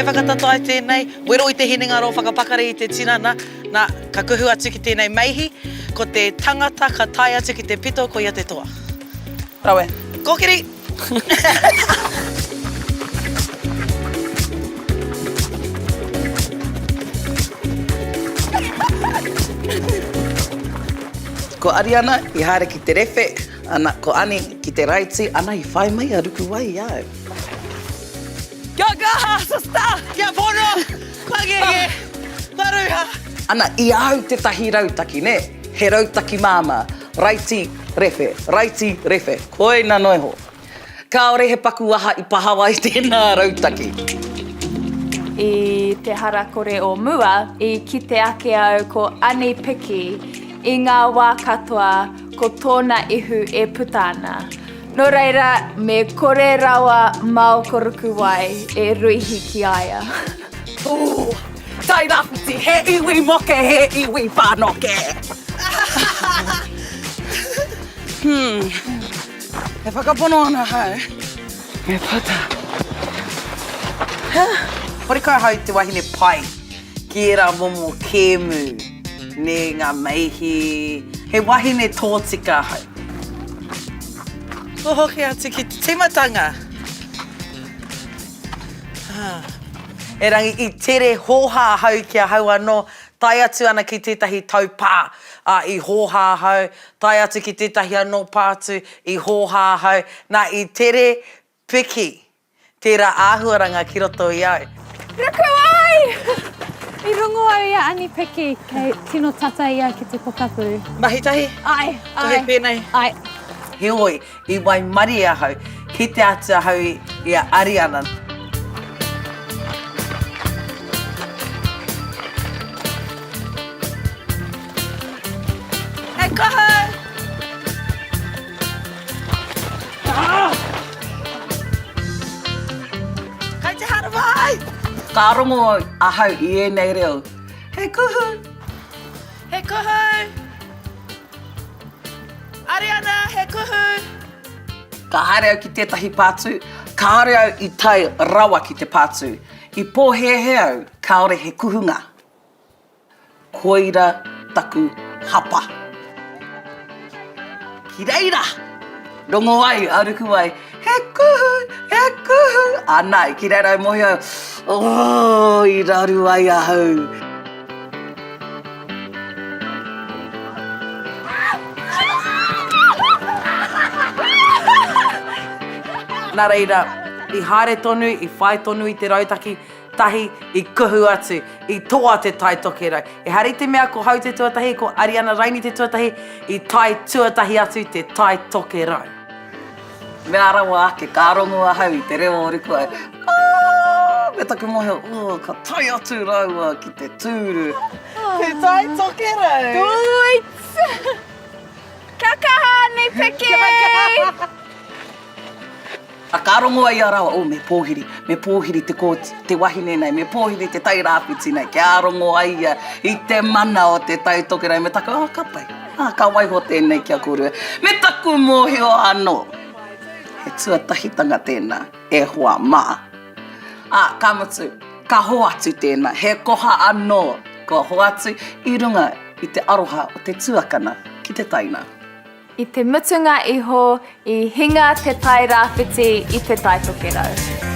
He whakatatae tēnei, wero i te hinengaro, whakapakari i te tinana, nā, ka kuhu atu ki tēnei meihi, ko te tangata ka tae atu ki te pito ko ia te toa. Rawe. Kōkiri! Ko Ariana i haere ki te rewhe, ana, ko Ani ki te raiti, ana i whai mai a Rukuwai i a au. Kia kaha, sister! Kia pono! Kua ngenge! Kua ruha! Ana, i a au tētahi rautaki, nē? He rautaki māmā. Raiti, rewhe. Raiti, rewhe. Koina noa iho. Kāore he paku aha i pahawa i tēnā rautaki. I te harakore o mua, i kite ake au ko Ani Piki i ngā wā katoa ko tōna ihu e puta ana. Nō reira, me kore rawa mao korukuwai e ruihi ki a ia. Ooh, Tairāwhiti, he iwi moke, he iwi whanoke. Hmm, e whakapono ana ahau, me puta. Horekau ahau te wahine pai ki ērā momo kēmu, nē, ngā meihi. He wahine tōtika ahau. Kua hoki atu ki te tīmatanga. Erangi i tere hōhā ahau ki ahau anō, tae atu ana ki tētahi taupā, ā, i hōhā ahau, tae atu ki tētahi anō pātū, i hōhā ahau, nā, i tere piki tērā āhuaranga ki roto i au. Ruku ai! I rongo au i a Ani Piki, kei tino tata ia ki te pokapū. Mahi tahi? Ae, ae. Tohe pēnei? Ae. Heoi, i waimarie ahau, kite atu ahau i a Ariana. He kaha! Kei te haramai! Ka rongo ahau i ēnei reo, He kuhu! He kuhu! Ariana, he kuhu! Ka haere au ki tētahi pātū, kāore au i tae rawa ki te pātū. I pōhēhē au kāore he kuhunga. Koira taku hapa. Ki reira! Rongo ai a Rukuwai, He kuhu! He kuhu! Anai, ki reira e mohio au, oh, i raru ai ahau. Nā reira, i haere tonu, i whai tonu i te rautaki, Tahi i kuhu atu, i toa te Tai Tokerau. Ehara i te mea ko Hau te tuatahi, ko Ariana Raini te tuatahi, i tae tuatahi atu te Tai Tokerau. Mea rawa ake, ka rongo ahau i te reo o Rukuai, Aah! Me taku mohio, oh, ka tae atu raua ki te tūru. Te Tai Tokerau! Tūits! Kia kaha, Nipiki! Kia kaha! A ka rongo ai a rawa, oh, me pōhiri, me pōhiri te kōti, te wahine nei, me pōhiri te Tai Rāwhiti nei, kia rongo ai ia i te mana o te Tai Tokerau, me taku, oh, ka pai, ah, ka waiho tēnei ki a kōrua. Me taku mōhio anō, he tuatahitanga tēnā, e hoa mā. Ā, ka mutu, ka hoatu tēnā, he koha anō kua hoatu i runga i te aroha o te tuakana ki te taina. I te mutunga iho, i hinga te Tai Rāwhiti i te Tai Tokerau.